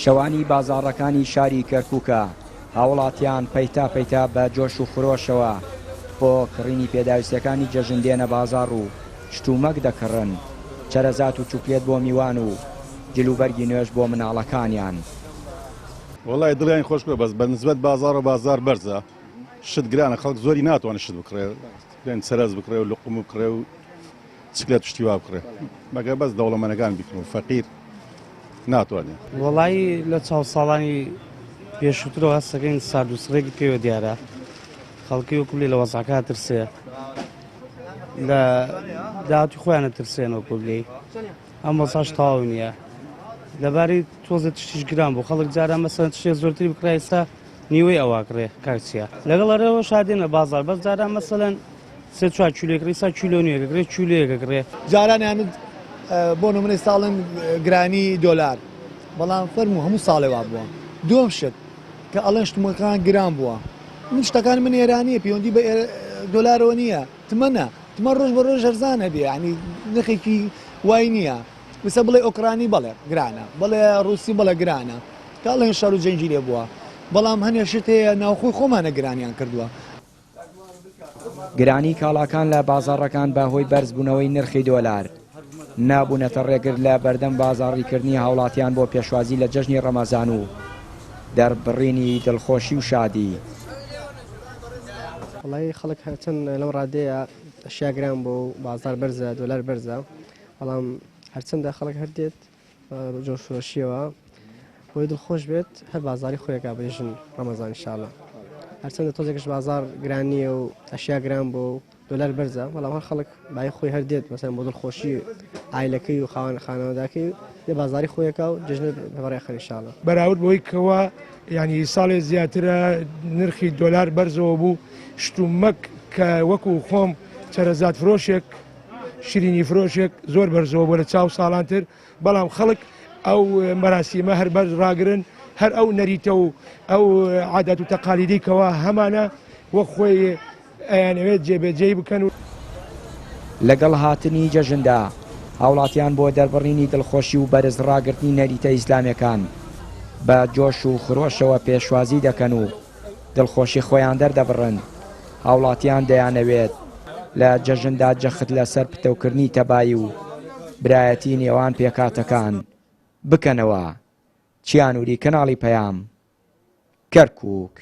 شەوانی بازاڕەکانی شاری کەرکوکە، هاوڵاتیان پەیتا پەیتا بە جۆش و خرۆشەوە بۆ کڕینی پێداویستیەکانی جەژن دێنە بازاڕ و شتومەک دەکڕن، چەرەزات و چوکلێت بۆ میوان و جلوبەرگی نوێش بۆ مناڵەکانیان. وەڵای دڵیان خۆش بووە بەس بە نسبەت بازاڕەوە بازاڕ بەرزە شت گرانە خەڵک زۆری ناتوانێت شت بکڕێ بڵێن چەرەز بکڕێ و لقم بکڕێ و چکلێت و شتی وا بکڕێ مەگەر بەس دەوڵەمەنەکان بیکڕن و فەقیر ناتوانێ. وەڵایی لە چاو ساڵانی پێشووترەوە هەست دەکەین سارد و سڕێکی پێوە دیارە خەڵکی وەکو بلێ لە وەزعەکە ئەترسێ لە داهاتوی خۆیان ئەترسێن وەکو بلێی ئەم وەزعەش تەواو نییە لەبارەی تۆزێ تشتیش گران بوو خەڵک جاران مەسەلەن تشتێ زۆرتری بکڕا ئێستا نیوەی ئەوە ئەکڕێ کاک چیا لەگەڵ ئەرەوە شادێنە بازار بەس جاران مەسەلەن سێ چوار کیلۆیەک ڕیسا کیلۆ نوێ گەگرێ کیلۆیەک گەگرێ. جاران یان بۆ نمونە ئێستا ئەڵێن گرانی دۆلار بەڵام فەرموو هەموو ساڵێ وا بووە دووەم شت کە ئەڵێن شتومەکان گران بووە من شتەکان من ئێرانیە پەیوەندی بە دۆلارەوە نییە تمەنە تمە ڕۆژ بە ڕۆژ هەرزان هەبێ ینی نرخێکی وای نییە وسە بڵێ ئۆکرانی بەڵێ گرانە بڵێ ڕوسی بەڵێ گرانە کە ئەڵێن شەڕ و جەنگی لێ بووە بەڵام هەنێ شت هەیە ناوخۆی خۆمانە گرانیان کردووە. گرانی کاڵاکان لە بازاڕەکان بە هۆی بەرزبوونەوەی نرخی دۆلار، نابوونەتە ڕێگر لە بەردەم بازاڕیکردنی هاوڵاتیان بۆ پێشوازی لە جەژنی ڕەمەزان و دەربڕینی دڵخۆشی و شادی. وەڵایی خەڵک هەرچەند لەو ڕادەیە ئەشیا گران بووە و بازاڕ بەرزە دۆلار بەرزە بەڵام هەرچەندە خەڵک هەر دێت بە جۆشخرۆشیەوە بۆی دڵخۆش بێت هەر بازاری خۆیەکا بە ژن ڕەمەزان ئینشاڵا هەرچەندە تۆزێکش بازار گران نییە و ئەشیا گران بۆ و دۆلار بەرزە بەڵام هەر خەڵک بای خۆی هەر دێت مەسەن بۆ دڵخۆشی ئایلەکەی و خاوەن خانەوەداکەی لە بازاری خۆیەکا و جژنە بەڕێخەن ئینشاڵا. بەراورد بەوەی کەوا یانی ساڵێ زیاترە نرخی دۆلار بەرزەوە بوو شتومەک کە وەکو خۆم چەرەزات فرۆشێک شیرینی فرۆشێک زۆر بەرزەوە بۆ لە چاو ساڵانتر بەڵام خەڵک ئەو مەراسیمە هەر بەرز ڕاگرن هەر ئەو نەریتە و ئەو عادات و تەقالیدی کەوا هەمانە وەک خۆی ئەیانەوێت جێبەجێی بکەن و. لەگەڵ هاتنی جەژندا هاوڵاتیان بۆ دەربڕینی دڵخۆشی و بەرز ڕاگرتنی نەریتە ئیسلامێکان بە جۆش و خرۆشەوە پێشوازی دەکەن و دڵخۆشی خۆیان دەردەبڕن، هاوڵاتیان دەیانەوێت لە جەژندا جەخت لەسەر پتەوکردنی تەبایی و برایەتی نێوان پێکهاتەکان بکەنەوە. چیانوری، کەناڵی پەیام، کەرکوک.